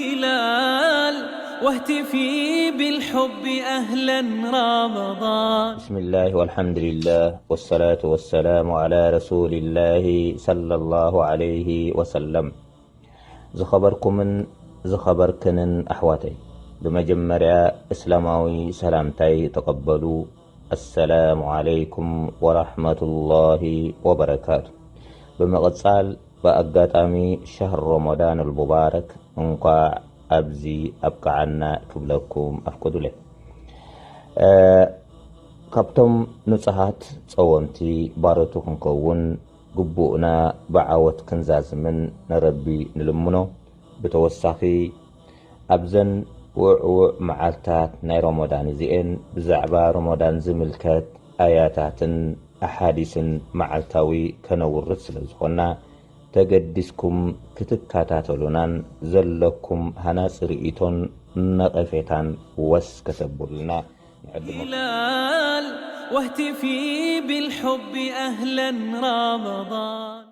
هلال واهتفي بالحب أهلا رمضان. بسم الله والحمد لله والصلاة والسلام على رسول الله صلى الله عليه وسلم. ዝኸበርኩምን ዝኸበርክንን ኣሕዋተይ፣ ብመጀመርያ እስላማዊ ሰላምታይ ተቐበሉ። ኣሰላሙ ዓለይኩም ወራሕመቱላሂ ወበረካቱ። ብምቕጻል ብኣጋጣሚ ሸህር ረመዳን ኣልሙባረክ እንኳዕ ኣብዚ ኣብቅዓና ክብለኩም ኣፍቅዱለይ። እ፣ ካብቶም ንጹሃት ጸወምቲ ባሮቱ ክንከውን ግቡእና ብዓወት ክንዛዝምን ንረቢ ንልምኖ። ብተወሳኺ ኣብዘን ውዕውዕ መዓልታት ናይ ረመዳን እዚኤን ብዛዕባ ረመዳን ዝምልከት ኣያታትን ኣሓዲስን መዓልታዊ ከነውርድ ስለ ዝኾንና ተገዲስኩም ክትከታተሉናን ዘለኩም ሃናጺ ርእይቶን ነቐፌታን ወስ ከተብሉልና ንዕድመኩም። هلال واهتفي بالحب أهلا رمضان.